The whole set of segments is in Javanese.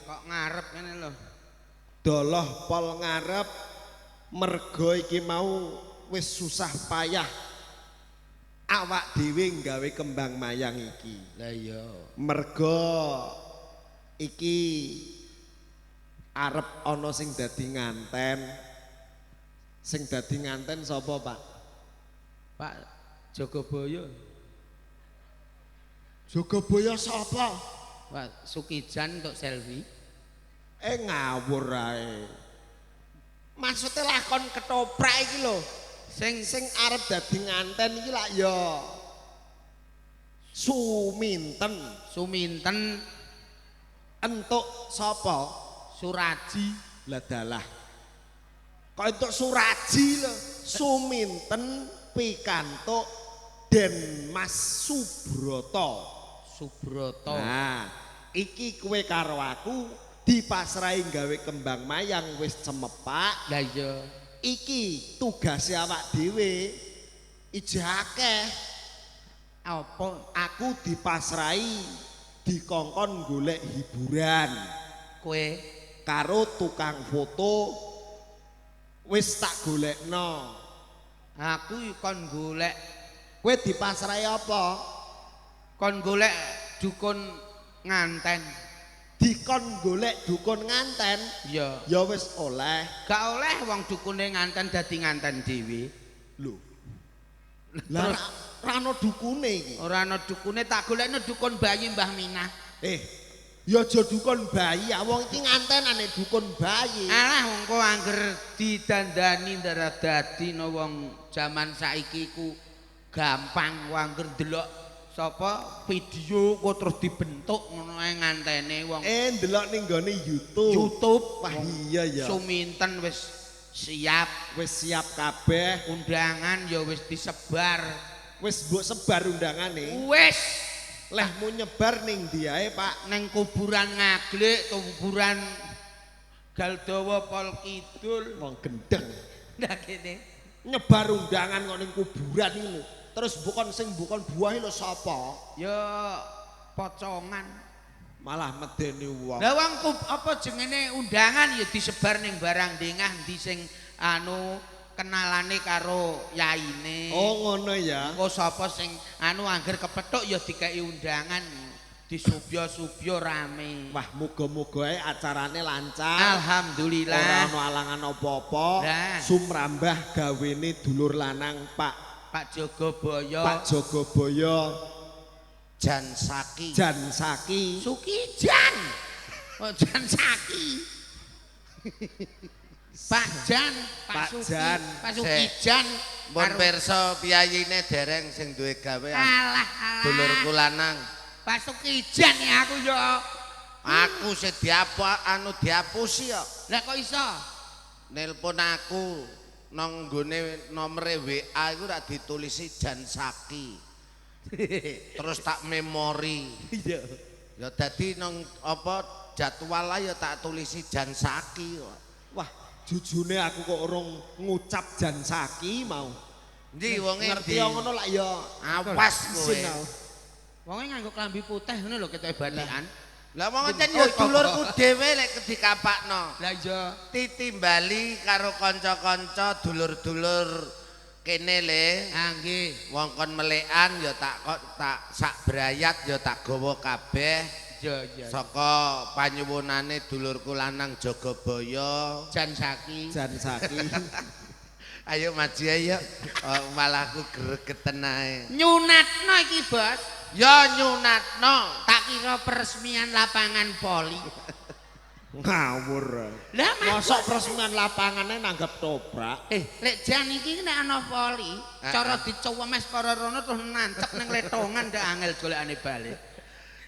Kok ngarep ngene lho. Doloh pol ngarep mergo iki mau wis susah payah awak dhewe nggawe kembang mayang iki. Lah iya. Mergo iki arep ana sing dadi nganten. Sing dadi nganten sapa, Pak? Pak Jogoboyo. Jogoboyo sapa? Pak Sukijan untuk selfie. Ngawur ae. Maksudnya lakon ketoprak iki lho. Sing arep dadi nganten iki lak ya Suminten. Suminten entuk sapa? Suraji. Lah dalah. Kok entuk Suraji lho. Suminten pikantuk Den Mas Subroto. Subroto. Nah, iki kowe karo aku dipasrahi gawe kembang mayang wis cemepak. Lah iya. Iki tugase awak dhewe ijeh akeh. Apa? Aku dipasrahi dikongkon golek hiburan. Kowe karo tukang foto wis tak golekno. Aku kon golek. Kowe dipasrahi apa? Kon golek dukun nganten. Dikon golek dukun nganten? Iya. Ya wis oleh. Gak oleh wong dukune nganten dadi nganten dhewe. Lho. Lah ora ana dukune iki. Ora ana dukune, tak golekno dukun bayi Mbah Minah. Ya aja dukun bayi, wong iki ngantenane dukun bayi. Alah wong kok angger didandani ndara dadi no wong jaman saiki ku gampang angger ndelok sapa video kok terus dibentuk ngono ae ngantene wong. Ndelok ning gone YouTube. YouTube. Wah iya ya. Suminten wis siap, wis siap kabeh, undangan ya wis disebar. Wis mbok sebar undangane. Wis. Lehmu nyebar ning ndi ae, Pak? Ning kuburan Ngaglik, kuburan Galdawa Pol Kidul. Wong gendeng. Lah kene nyebar undangan kok ning kuburan iki lho. Terus bukan sing bukan buahe lho sapa? Ya pocongan. Malah medeni wong. Lah wong apa jengene undangan ya disebar ning barang dengah ndi sing anu kenalane karo yaine. Oh ngono ya. Engko sapa sing anu angger kepethuk ya dikeki undangan disubya-subya rame. Wah muga-muga ae acarane lancar. Alhamdulillah. Ora ono alangan apa-apa. Sumrambah gawene dulur lanang Pak Pak Jogoboyo. Pak Jogoboyo. Jan Saki. Jan Saki. Sukijan. Oh Jan Saki. Pak Jan, Pak Suki, Jan. Pak Sukijan. Mun pirsa piyayine dereng sing duwe gawe. Alah alah. Dulurku lanang. Pak Sukijan ya aku yo. Aku sing diapusi yo. Lah kok iso? Nelpon aku nang nggone nomere WA iku rak ditulisi Jan Saki. Terus tak memori. Iya. Ya dadi nang apa jadwal ya tak tulisi Jan Saki kok. Wah, jujune aku kok urung ngucap Jan Saki mau. Ndi wonge ngerti ngono lak ya awas kowe. Wonge nganggo klambi putih ngono lho ketoke batikan. Lah wong encen ya dulurku dhewe lek dikapakno. Lah iya, titimbali karo kanca-kanca dulur-dulur kene le. Ah nggih. Wong kon melekan ya tak kok tak sak brayat ya tak gawa kabeh. Iya iya. Saka panyuwunane dulurku lanang Jogoboyo. Jan Saki. Jan Saki. Ayo maju ayo. Oh, malah aku gregeten ae. Nyunatno iki, Bos. Ya nyunatno. Tak kira peresmian lapangan voli. Ngawur. Lah mosok peresmian lapangane nanggap toprak. Lek jan iki nek ana voli, cara dicuwemes karo rono terus nancep ning letongan ndak angel golekane balik.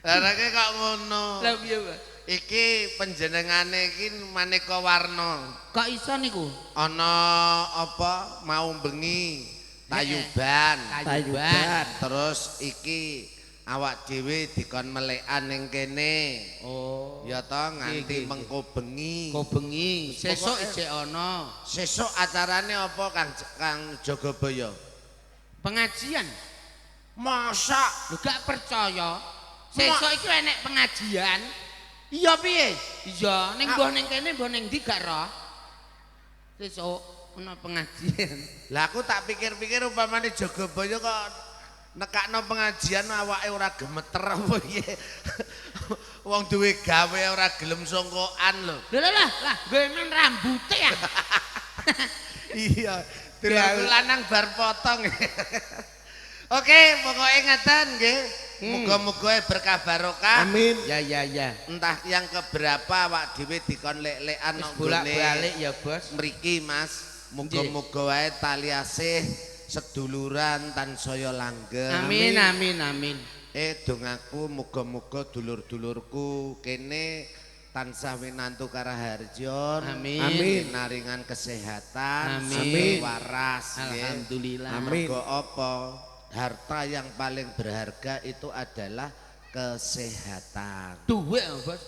Lah reke kok ngono. Lah piye, Bos? Iki panjenengane iki maneka warna. Kok iso niku? Ana apa mau bengi tayuban. Tayuban. Terus iki awak dhewe dikon melekan ning kene. Oh. Ya to nganti mengko bengi. Mengko bengi. Sesuk ijek ana. Sesuk acarane apa Kang Jogoboyo? Pengajian. Masa? Lho gak percaya. Sesuk iki enek pengajian. Iya piye? Iya, ning mbah ning kene mbah ning ndi gak roh. Sesuk ana pengajian. Lah aku tak pikir-pikir umpamane Jogobaya kok nekakno pengajian awake ora gemeter apa piye. Wong duwe gawe ora gelem songkokan lho. Lho lah, lah nggo rambute ya. Iya, dulurku lanang bar potong. Oke, pokoke ngeten nggih. Muga-muga berkah barokah. Amin. Ya ya ya. Entah yang keberapa awak dhewe dikon lek-lekan nang bolak-balik ya, Bos. Mriki, Mas. Muga-muga wae tali asih seduluran tansaya langgeng. Amin amin amin. Dongaku muga-muga dulur-dulurku kene tansah winantu karaharjan. Amin. Amin. Naringan kesehatan, amin. Waras. Alhamdulillah. Amin. Mergo apa? Harta yang paling berharga itu adalah kesehatan. Duit, Bos.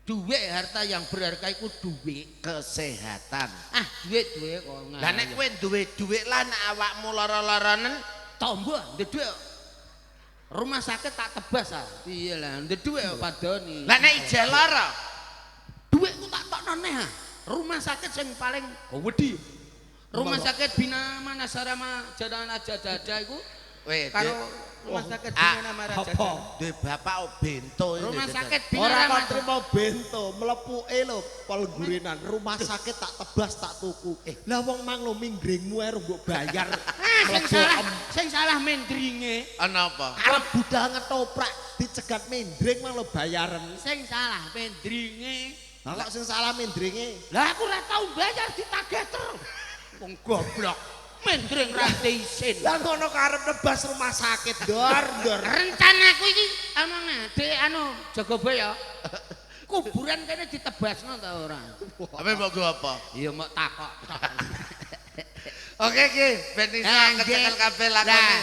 Duit harta yang berharga itu duit. Kesehatan. Ah, duit kok. Lah nek kowe duwe duit lah nek awakmu lara-laranen tombo ndek duit. Rumah sakit tak tebas ah. Iya lah, ndek duit padoni. Lah nek ijeh lara, duitku tak tokno neh ah. Rumah sakit sing paling gedhi. Rumah sakit Bina Manasarama Jalan Aja Dada iku karo rumah sakit Bina Maraja. Duwe bapak bento. Rumah sakit Bina ora kok trimo bento, mlepuke lho pol gurinan. Rumah sakit tak tebas tak tuku. Lah wong mang lho minggringmu ae mbok bayar. Sing salah mendringe. Ana apa? Arep budal ngetoprak dicegat mendring mang lho bayaran. Sing salah mendringe. Lah kok sing salah mendringe? Lah aku ora tau bayar ditagih terus. Wong goblok. Mendring ra isin. Lah ngono karep nebas rumah sakit, Dor, Dor. Rencanaku iki omong Dik anu Jogobaya. Kuburan kene ditebasno ta ora? Ape mbok go apa? Iya mbok takok. Oke iki ben iso kecekel kabeh lakone.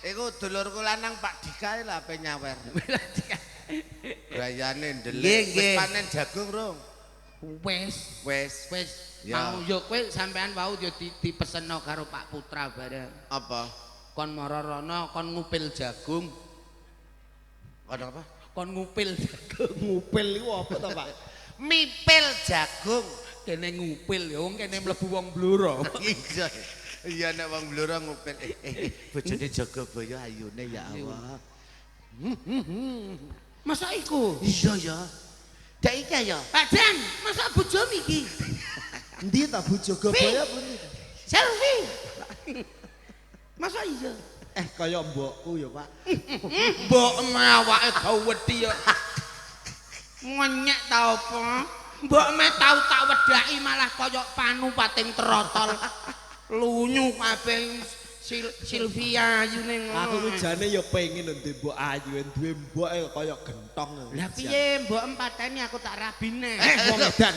Iku dulurku lanang Pak Dika lho ape nyawer. Gayane ndelik wis panen jagung rong. Wis. Wis. Wis. Mau yo kowe sampean wau yo dipesenno karo Pak Putra bareng. Apa? Kon mara rono kon ngupil jagung. Kon apa? Kon ngupil jagung. Ngupil iku apa to, Pak? Mipil jagung. Kene ngupil ya wong kene mlebu wong Blora. Iya. Iya nek wong Blora ngupil. Bojone Jogobaya ayune ya Allah. Masa iku? Iya ya. Dek iki ya. Pak Jan, masa bojomu iki? Endi ta Bu Jogobaya pundi? Selfie. Masa iya? Kaya mbokku ya, Pak. Mbok awake gawedi ya. Ngenyek ta apa? Mbok me tau tak wedaki malah kaya panu pating trotol. Lunyu kabeh Silvia ayune ngono. Aku kuwi jane ya pengin ndek mbok ayu, duwe mboke kaya gentong. Lah piye mbok empateni aku tak rabine. Wong edan.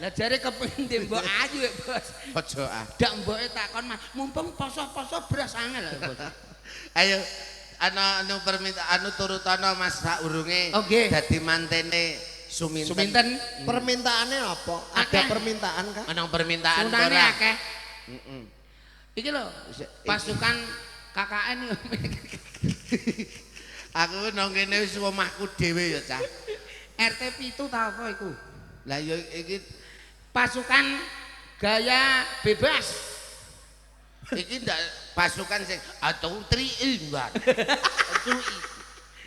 Lah jare kepengin ndek mbok ayu, Bos. Aja ah. Dak mboke takon mah, mumpung poso-poso beras angel lho, Bos. Ayo ana anu permintaan anu turutana Mas saurunge dadi mantene Suminten. Suminten. Permintaane apa? Ada permintaan kah? Ana permintaan ora? Akeh. Heeh. Iki lho, pasukan KKN. Aku nang kene wis omahku dhewe ya, Cah. RT 7 ta apa iku? Lah ya iki pasukan gaya bebas. Iki ndak pasukan sing atau tri imban.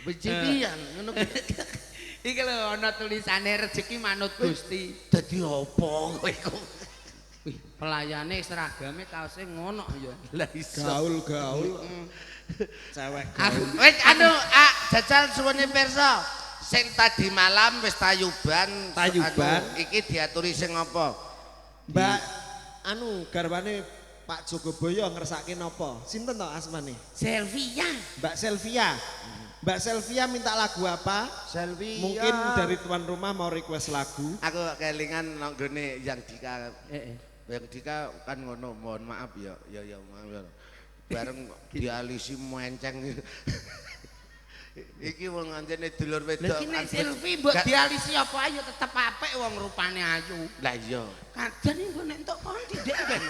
Becipian ngono. Iki lho ana tulisane rezeki manut Gusti. Dadi apa kowe iku? Wih, pelayane seragame kaose ngono ya. Lah iso. Gaul-gaul. Cewek gaul. Wis anu jajal suwune pirsa. Sing tadi malam wis tayuban. Tayuban. Iki diaturi sing apa? Mbak anu garwane Pak Jogobaya ngersake napa? Sinten to asmane? Selvia. Mbak Selvia. Mbak Selvia minta lagu apa? Selvia. Mungkin dari tuan rumah mau request lagu. Aku kelingan nang nggone Yang Dika. Heeh. Yang Dika kan ngono, mohon maaf ya, ya ya maaf. Bareng dialisi menceng. Iki wong anjene dulur wedok. Lha iki nek selfie mbok dialisi apa ayo tetep apik wong rupane ayu. Lah iya. Kajen mbok nek entuk kon didek ben.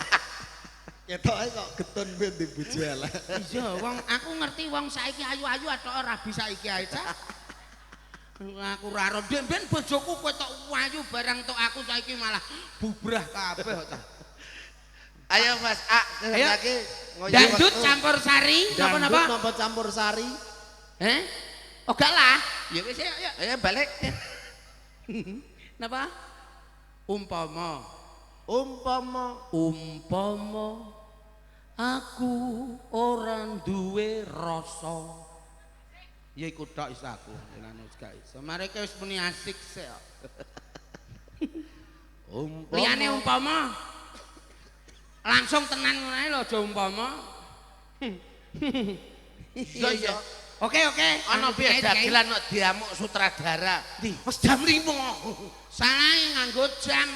Ketoke kok getun ben di bojo elek. Iya, wong aku ngerti wong saiki ayu-ayu atok ora bisa iki ae, Cak. Aku ora ro ben bojoku kowe tok wayu barang tok aku saiki malah bubrah kabeh kok ta. Ayo Mas A, lagi dangdut campur sari napa-napa? Dangdut napa campur sari? Heh? Oh gak lah. Ya wis ayo. Ayo balik. Napa? Umpama. Umpama. Umpama aku ora duwe rasa. Ya iku tok iso aku, liyane wis gak iso. Mareke wis muni asik sik kok. Umpama. Liyane umpama. Langsung tenan ngono ae lho aja umpama. Iya iya. Oke oke. Ana piye dagelan kok diamuk sutradara. Wis jam 5. Salahe nganggo jam.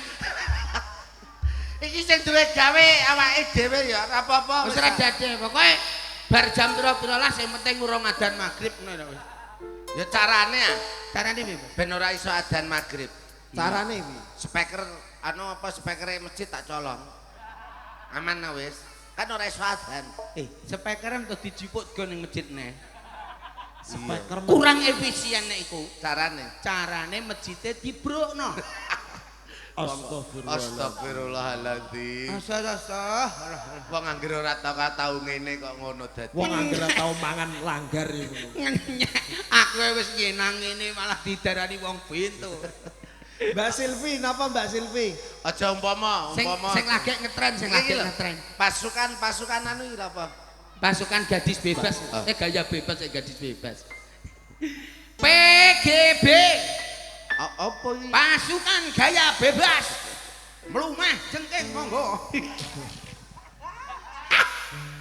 Iki sing duwe gawe awake dhewe ya ora apa-apa. Wis ora dadi pokoke bar jam pira-pira lah sing penting urung adzan magrib ngono lho wis. Ya carane ah, carane piye? Ben ora iso adzan magrib. Carane piye? Speaker anu apa spekere masjid tak colong. Aman nah wis. Kan ora iso adzan. Speakeren terus dijipuk go ning masjid neh. Speaker kurang efisien nek iku. Carane. Carane masjide dibrukno. Astagfirullah. Astagfirullahaladzim. Astagfirullah. Wong anggere ora tau ngene kok ngono dadi. Wong anggere tau mangan langgar iku. Aku wis nyenang ngene malah didarani wong bento. Mbak Silvi, napa Mbak Silvi? Aja umpama, umpama. Sing lagi ngetren, sing lagi ngetren. Pasukan-pasukan anu iki apa? Pasukan gadis bebas. Gaya bebas, gadis bebas. PGB. Apa iki? Pasukan gaya bebas. Mlumah jengking monggo.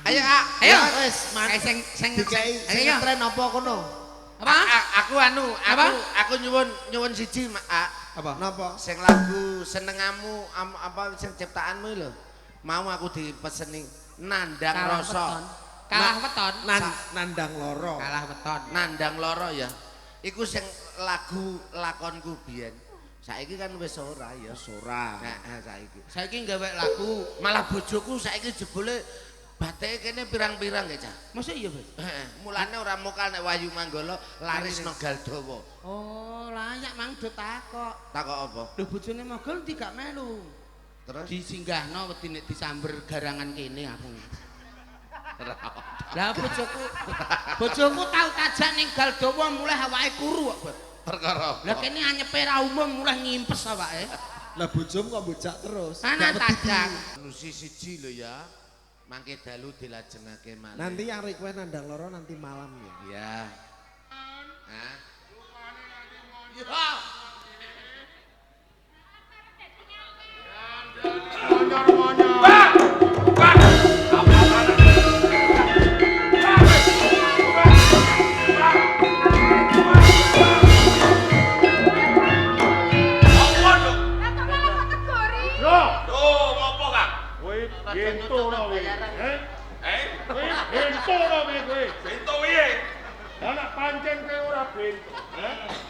Ayo, ayo. Wis, sing sing sing ngetren apa kono? Apa? Aku anu, aku nyuwun siji, Apa? Napa? Sing lagu senengamu apa sing ciptaanmu lho. Mau aku dipeseni Nandang Rasa. Kalah weton. Nandang Loro. Kalah weton. Nandang Loro ya. Iku sing lagu lakonku biyen. Saiki kan wis ora ya. Wis ora. Heeh saiki. Saiki gawe lagu malah bojoku saiki jebule batike kene pirang-pirang ya, Cah. Mosok iya, Bos? Heeh. Mulane ora mokal nek Wahyu Manggala laris no Galdawa. Oh, layak mang do takok. Takok apa? Lho bojone Mogol ndi gak melu. Terus disinggahno wedi nek disamber garangan kene aku. Lah bojoku tau tajak ning Galdawa mulih awake kuru kok, Bos. Perkara. Lah kene anyepe ra umum mulih ngimpes awake. Lah bojomu kok bojak terus. Ana tajak. Nusi siji lho ya. Mangke dalu dilajengake malih. Nanti yang request Nandang Loro nanti malam ya. Iya. Hah? Ya.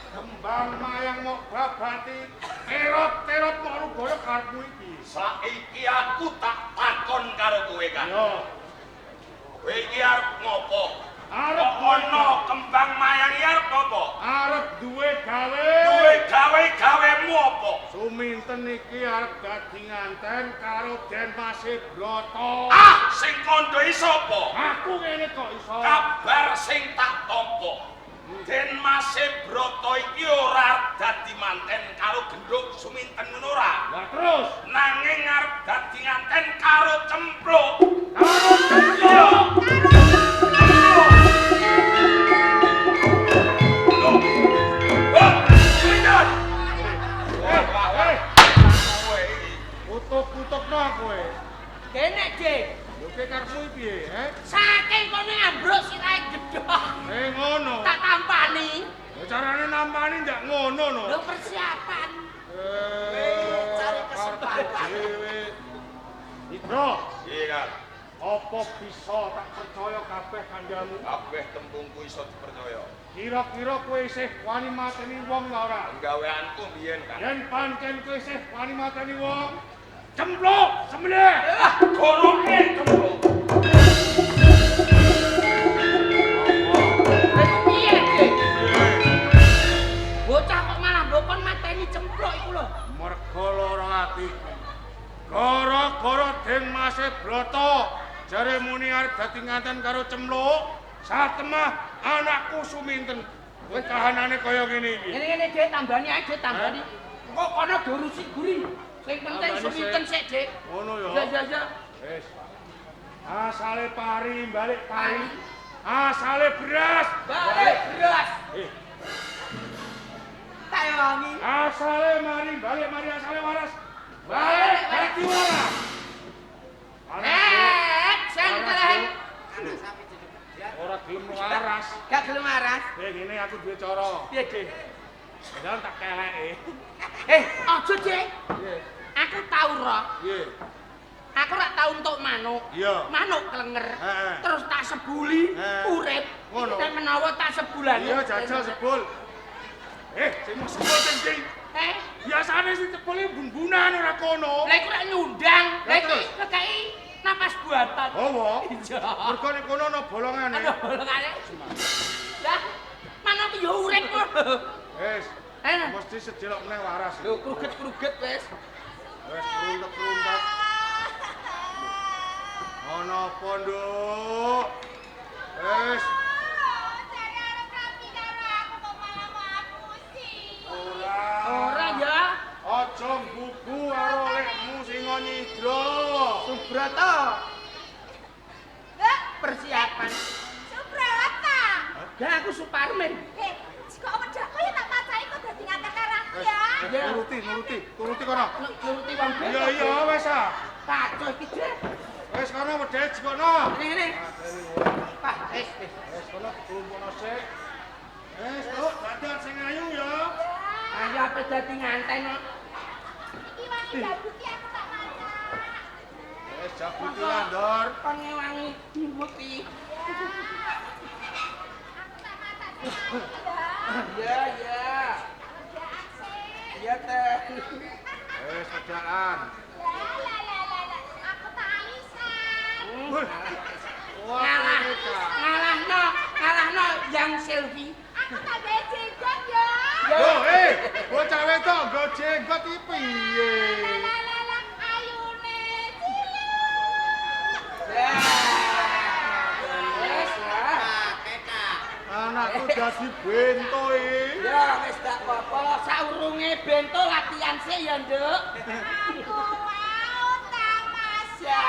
Kembang mayang mok babati terop-terop mok rubaya karepmu iki. Saiki aku tak takon karo kowe, Kang. Iya. Kowe iki arep ngopo? Arep ana kembang mayang iki arep ngopo? Arep duwe gawe. Duwe gawe gawemu apa? Suminten iki arep dadi nganten karo Den Mase Broto. Ah, sing kandha sapa? Aku ngene kok iso. Kabar sing tak tampa. Den Mase Broto iki ora dadi manten karo gendhuk Suminten ngono ora. Lah terus nanging arep dadi nganten karo Cempluk. Karo Cempluk. Kutuk-kutukno kowe. Kene, Dik. Lho ki karepmu piye, he? Saking kono ambruk sirahe gedhok. Ngono. Tak tampani. Lha carane nampani ndak ngono no. Lho persiapan. Cari kesempatan. Ibro. Piye, Kang? Apa bisa tak percaya kabeh kandhamu? Kabeh tembungku iso dipercaya. Kira-kira kowe isih wani mateni wong ta ora? Penggaweanku biyen, Kang. Yen pancen kowe isih wani mateni wong, cempluk sembelih. Lah, goroke cempluk. Piye, Dik? Cempluk iku lho. Mergo lara atiku. Gara-gara Den Mase Broto jare muni arep dadi nganten karo Cemluk, satemah anakku Suminten. Kowe kahanane kaya ngene iki. Ngene-ngene Dik, tambani ae Dik, tambani. Engko kono diurusi guri. Sing penting Suminten sik, Dik. Ngono ya. Ya ya ya. Wis. Asale pari balik pari. Asale beras balik beras. Tak ewangi. Asale mari balik mari asale waras. Balik dadi waras. Sing ora gelem waras. Gak gelem waras. Ngene aku duwe cara. Piye, Dik? Padahal tak keleke. Aja, Dik. Piye? Aku tau ro. Piye? Aku rak tau entuk manuk. Iya. Manuk klenger. Terus tak sebuli urip. Nek menawa tak sebulane. Iya, jajal sebul. Sing mau sebul sing ndi? Biasane sing sebul iki bun-bunan ora kono. Lah iku rak nyundang. Lah iki kekeki napas buatan. Oh, wo. Iya. Mergo nek kono ana bolongane. Ana bolongane. Lah, manuk yo urip kok. Wis. Mesti sedelok meneh waras. Lho, kruget-kruget wis. Wis kruntek-kruntek. Ana apa, Nduk? Wis. Jare arep rapi karo aku kok malah mau apusi. Ora. Ora ya. Aja mbubu karo lekmu sing nyidra. Subrata. Persiapan. Subrata. Gak aku Suparmin. Kok wedakku ya tak pacai kok dadi nganten karo aku ya. Nuruti, nuruti, turuti kono. Nuruti wong beda. Iya, iya wis ah. Kacau iki, Dik. Wis kono wedhe jikono. Ngene. Pak, wis wis. Wis kono klumpukno sik. Wis, Nduk, dadan sing ayu ya. Ayo ape dadi nganten kok. Iki wangi jabuti aku tak macak. Wis jabuti lah, Ndor. Kon ngewangi nyuwuti. Aku tak macak sing ayu ya. Iya, iya. Wedaan sik. Iya, Teh. Wis wedaan. La la la la, aku tak alisan. Wah, Ngalahno yang selfie. Aku tak gawe jenggot ya. Lho, bocah wedok nggo jenggot iki piye? La la la, ayune cilik. Wis lah. Anakku dadi bento iki. Ya wis gak apa-apa, saurunge bento latihan sik ya, Nduk. Aku mau tamasya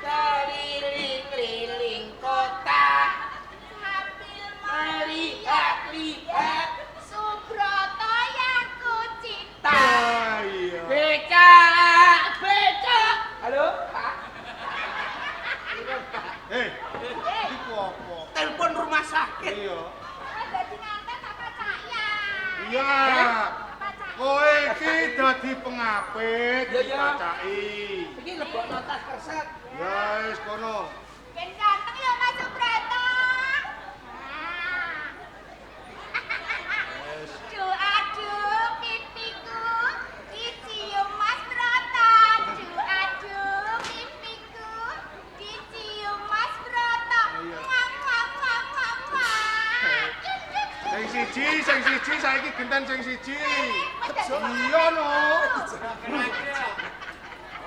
keliling-keliling kota sambil melihat-lihat Subroto yang ku cinta. Iya. Becak, becak. Halo, Pak. Iku apa? Telepon rumah sakit. Iya. Dadi nganten tak pacak ya. Iya. Kowe iki dadi pengapit, dipacaki. Iki lebokno tas kresek. Ya wis kono. Ben ganteng ya Mas Subroto. Aduh, aduh, pipiku dicium Mas Broto. Aduh, aduh, pipiku dicium Mas Broto. Mwah, mwah, mwah, mwah, mwah. Sing siji saiki genten sing siji. Iya no.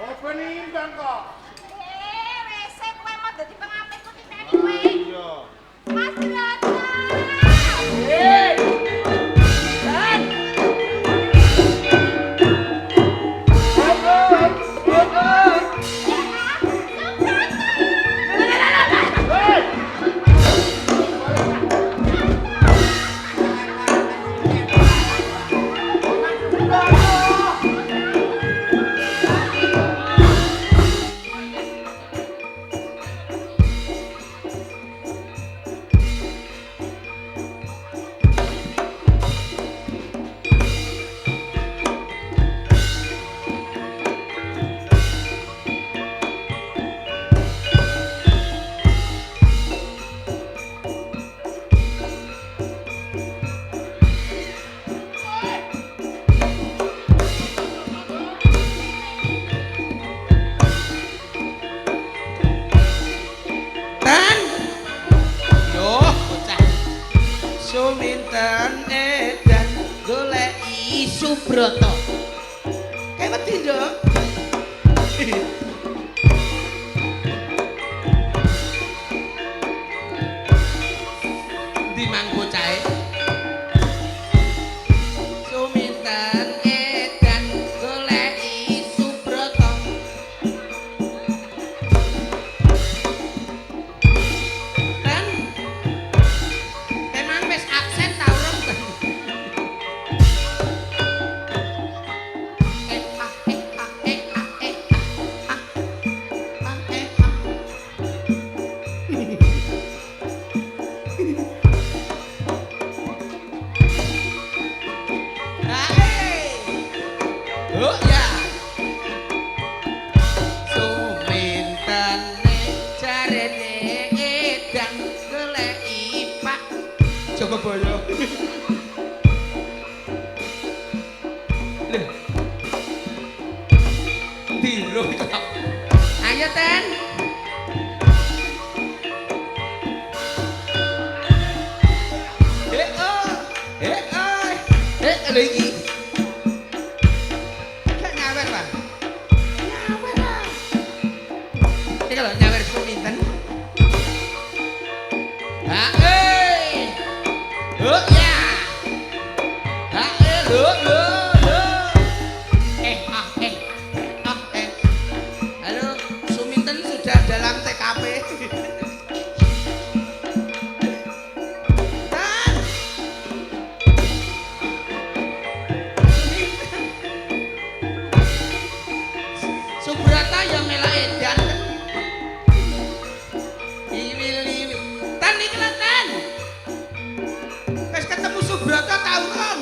Oh, penimbang kok. Rese kowe mau dadi pengapitku titeni kowe. Iya. Mas Broto. Dan. Suminten edan goleki Subroto. wedi, Nduk. Ndi mang bocahe? Suminten edan goleki Subrata. Ten. Emang wis absen ta urung? Eh ah eh ah eh ah eh ah ah ah eh ah. Ae. Oh ya. Sumintene jarene edan goleki Pak Jogobaya. Lho. Ndi lho kok. Ayo Ten. Eh oh. Eh oh. Eh lho iki. Gak nyawer, Pak. Nyawer ah. Iki lho nyawer Suminten. Ha eh. Oh ya. Ha eh lho lho lho. Eh ah eh ah eh. Halo, Suminten sudah dalam TKP. Tan. Suminten. Subrata yang melok edan. Iwil-iwil. Tan iki lho Tan. Wis ketemu Subrata ta urung?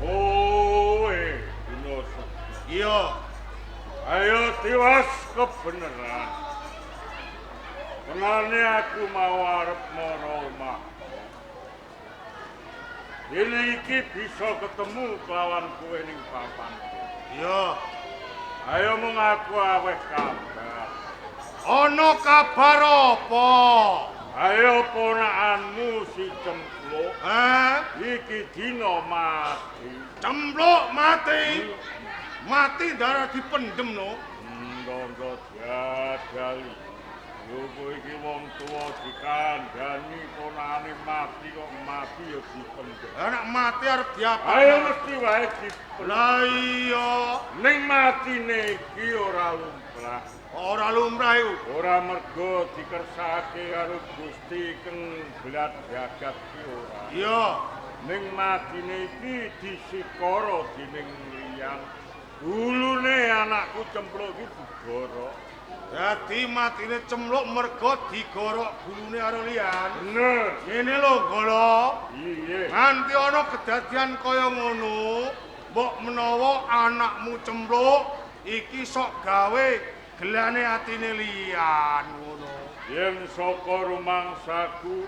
Oh, Gunoso. Iya. Ayo tiwas kebenaran. Kenane aku mau arep mara omah. Dene iki bisa ketemu kelawan kowe ning papanku. Iya. Ayo mung aku aweh kabar. Ana kabar apa? Ayo ponakanmu si Cempluk Eh? iki dina mati. Cempluk mati. Mati darah dipendem no. Ndondo jajali. Lho kowe iki wong tuwa dikandani ponakane mati kok mati ya dipendem. Lah nek mati arep diapa? Ayo mesti wae dipendem. Lah iya, Ning matine iki ora lumrah. ora lumrah iku. Ora mergo dikersake karo Gusti keng blat jagat ki ora. Iya. Ning matine iki disikara dening liyan. Gulune anakku Cempluk iki digorok. Dadi matine Cempluk mergo digorok gulune karo liyan. Bener. Ngene lho, Golo. Iya. Nganti ana kedadian kaya ngono, mbok menawa anakmu Cempluk iki sok gawe gelane atine liyan ngono. Yen saka rumangsaku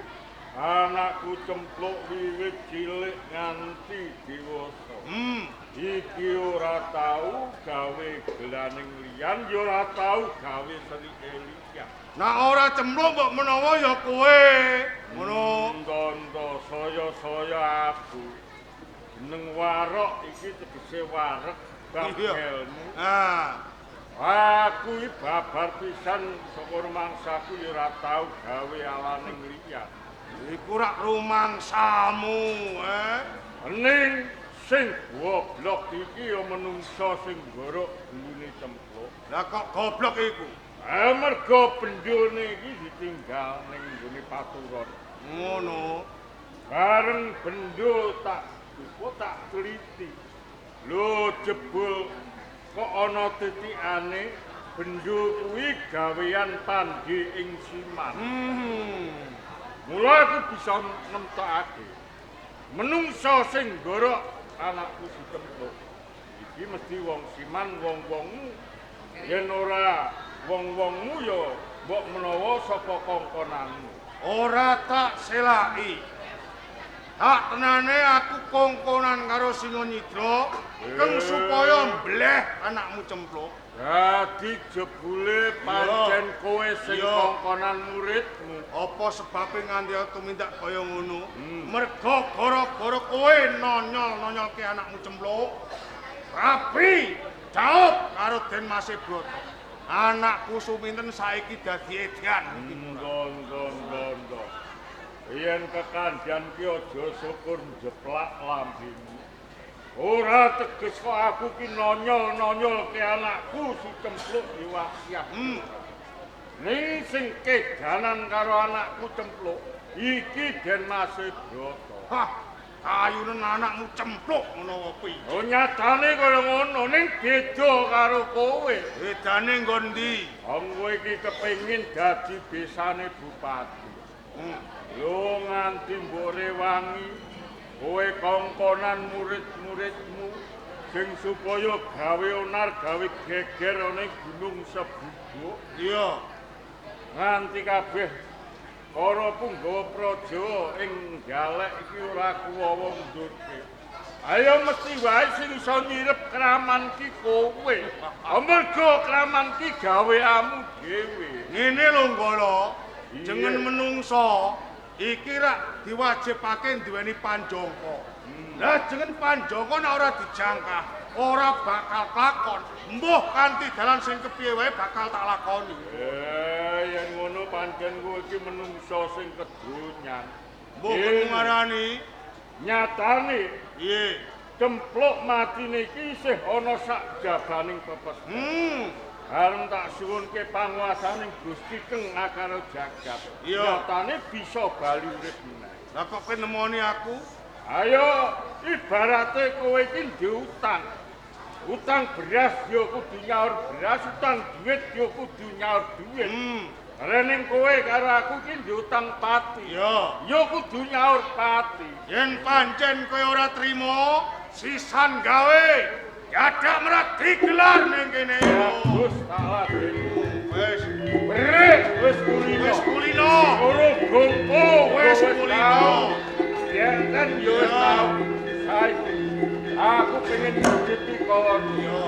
anakku Cempluk wiwit cilik nganti dewasa. Iki ora tau gawe gelaning liyan, ya ora tau gawe serike liyan. Nah ora Cempluk mbok menawa ya kowe. Ngono. Ndondo saya-saya aku. Jeneng warok iki tegese wareg bab Iya. ilmu. Ah, Aku iki babar pisan saka rumangsaku ya ora tau gawe alaning liyan. iku rak rumangsamu, eh. Ning sing goblok iki ya menungsa sing gorok gulune Cempluk. Lah kok goblok iku? Eh mergo bendone iki ditinggal ning nggone paturon. Ngono. Bareng bendo tak kok tak teliti. Lho jebul kok ana titikane bendo kuwi gawean pandhe ing siman. Mula aku bisa nemtokake menungsa sing gorok anakku si Cempluk. Iki mesti wong siman wong-wongmu. Yen ora wong-wongmu ya Mbok menawa saka kongkonanmu. Ora tak selaki. Hak tenane aku kongkonan karo Singo Nyidra keng supaya mbleh anakmu Cempluk. Dadi jebule pancen kowe sing kongkonan muridmu. Apa sebabe nganti tumindak kaya ngono? Merga gara-gara kowe nonyol-nonyolke anakmu Cempluk. Rabi jawab karo Den Mase Brata. Anakku Suminten saiki dadi edan. Nggo. Yen kekandhan ki aja syukur njeplak lambemu. Ora teges kok aku ki nonyol-nonyol ke anakku si Cempluk diwasiah. Ning sing kedanan karo anakku Cempluk iki Den Mase Brata. Hah, kayunen anakmu Cempluk ngono apa piye? Oh nyatane kaya ngono ning beda karo kowe. Bedane nggon ndi? Wong kowe iki kepengin dadi besane bupati. Lho nganti mbok rewangi kowe kongkonan murid-muridmu sing supaya gawe onar gawe geger ana ing Gunung Sebubuk. Iya. Nganti kabeh para punggawa praja ing Galek iki ora kuwawa ndurke. Ayo mesti wae sing iso nyirep kraman ki kowe. Amarga kraman ki gaweamu dhewe. Ngene lho Nggala, jeneng menungsa iki rak diwajibake duweni panjangka. Lah jeneng panjangka nek ora dijangkah, ora bakal kelakon. Mbuh kanthi dalan sing kepiye wae bakal tak lakoni. Yen ngono pancen kowe iki menungsa sing kedonyan. Mbuh ngarani nyatane piye? Cempluk matine iki isih ana sak jabaning pepes. Areng tak suwunke panguwasaning Gusti Keng akaro jagat. Nyatane bisa bali urip meneh. Lah kok kowe nemoni aku? Ayo ibarate kowe iki diutang. Utang beras ya kudu nyaur beras, utang duit ya kudu nyaur duit. Rening kowe karo aku iki diutang pati. Iya. Ya kudu nyaur pati. Yen pancen kowe ora trimo, sisan gawe. Jadak merak digelar ning kene. Bagus tak ladeni. Wis berik wis kulino. Wis kulino. Ora gongko wis kulino. Yen kan yo wis tau. Saiki aku pengen nyucuti kawon. Yo.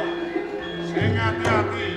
Sing ati-ati.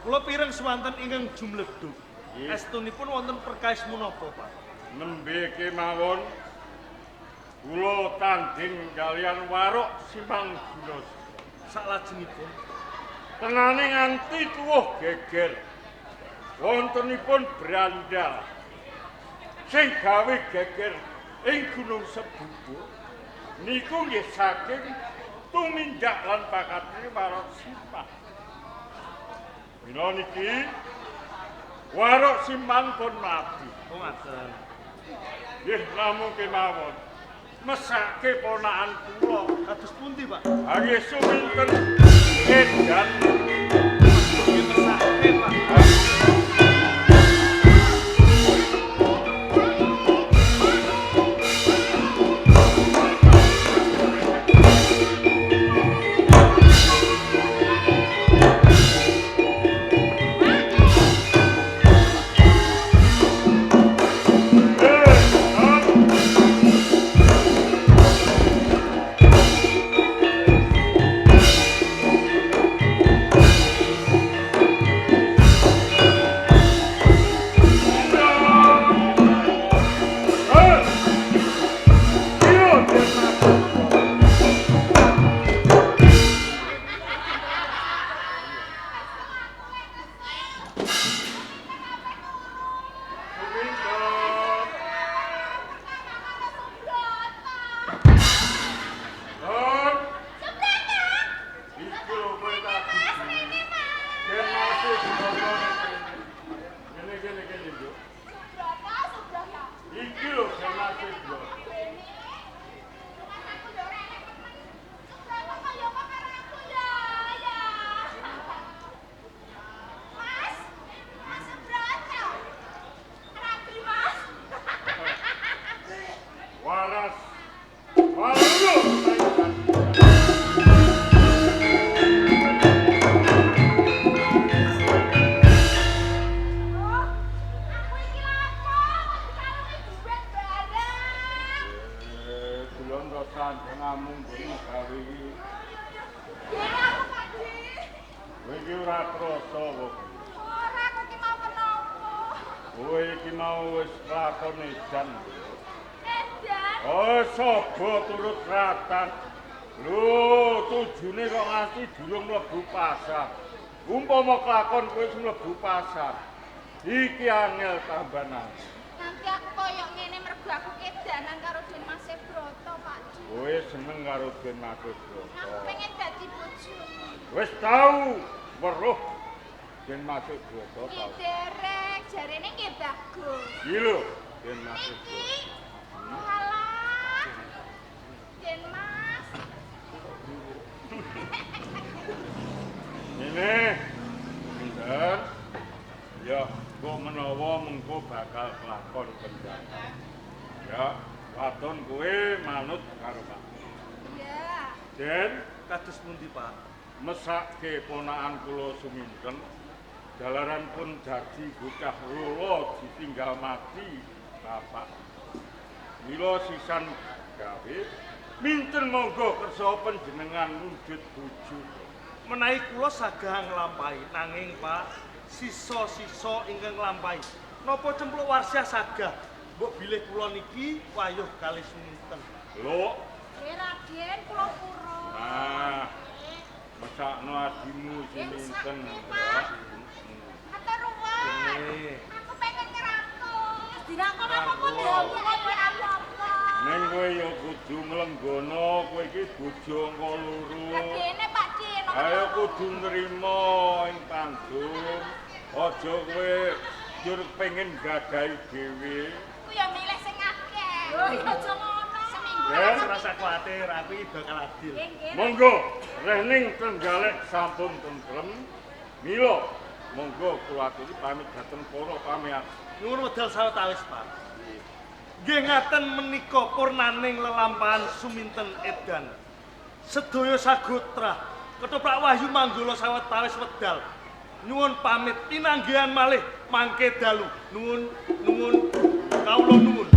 Kula pireng swanten ingkang jumledhug. Estunipun wonten perkawis munapa, Pak? Nembe kemawon kula tanding kaliyan warok Simang Guna. Saklajengipun tenane nganti tuwuh geger. Wontenipun brandal sing gawe geger ing Gunung Sebubuk. Niku nggih saking tumindak lan pakatine Warok Simpan. Mila niki Warok Simpan pun mati. Oh ngaten. Nggih namung kemawon mesake ponakan kula. Kados pundi, Pak? Nggih suminten edan. Nggih mesake, Pak. Umpama kelakon kowe wis mlebu pasar, iki angel tambanan. Nanti aku koyo ngene mergo aku kedanan karo Den Mas Broto, Pak Di. Kowe seneng karo Den Mas Broto. Aku pengen dadi bojomu. Wis tau weruh Den Mas Broto tau. Nggih derek, jarene nggih bagus. Iki lho, Den Mas Broto. Alah. Den Mas. Ini, pinter. Ya, kok menawa mengko bakal kelakon kendang. Ya, waton kowe manut karo Pak. Iya. Den, kados pundi, Pak? Mesake ponakan kula Suminten, jalaran pun dadi bocah lolo ditinggal mati bapak. Mila sisan gawe minten monggo kersa panjenengan mujud bojo. Menawi kula sagah nglampahi, nanging Pak, sisa-sisa ingkang nglampahi. Napa cempluk warsiah sagah? Mbok bilih kula niki wayuh kalih Suminten. Lho, nggih Raden, kula purun. Nah, mesakno adimu Suminten. Matur nuwun. Aku pengen ngrangkul. Dirangkul apa kok diomong kowe apa? Ning kowe ya kudu nglenggono, kowe iki bojo angka loro. Lah dene Pak Din. Ayo kudu nrimo ing panggung. Aja kowe jur pengen gadahi dhewe. Ku ya milih sing akeh. Lho ya aja ngono. Seminggu ora usah kuwatir, aku iki bakal adil. Monggo, rening Trenggalek sampun tentrem. Mila monggo kula aturi pamit dhateng para pamiyarsa. Nyuwun wedal sawetawis, Pak. Nggih ngaten menika purnaning lelampahan Suminten edan. Sedaya sagotra ketoprak wahyu manggala sawetawis wedal. Nyuwun pamit pinanggihan malih mangke dalu. Nuwun nuwun kawula nuwun.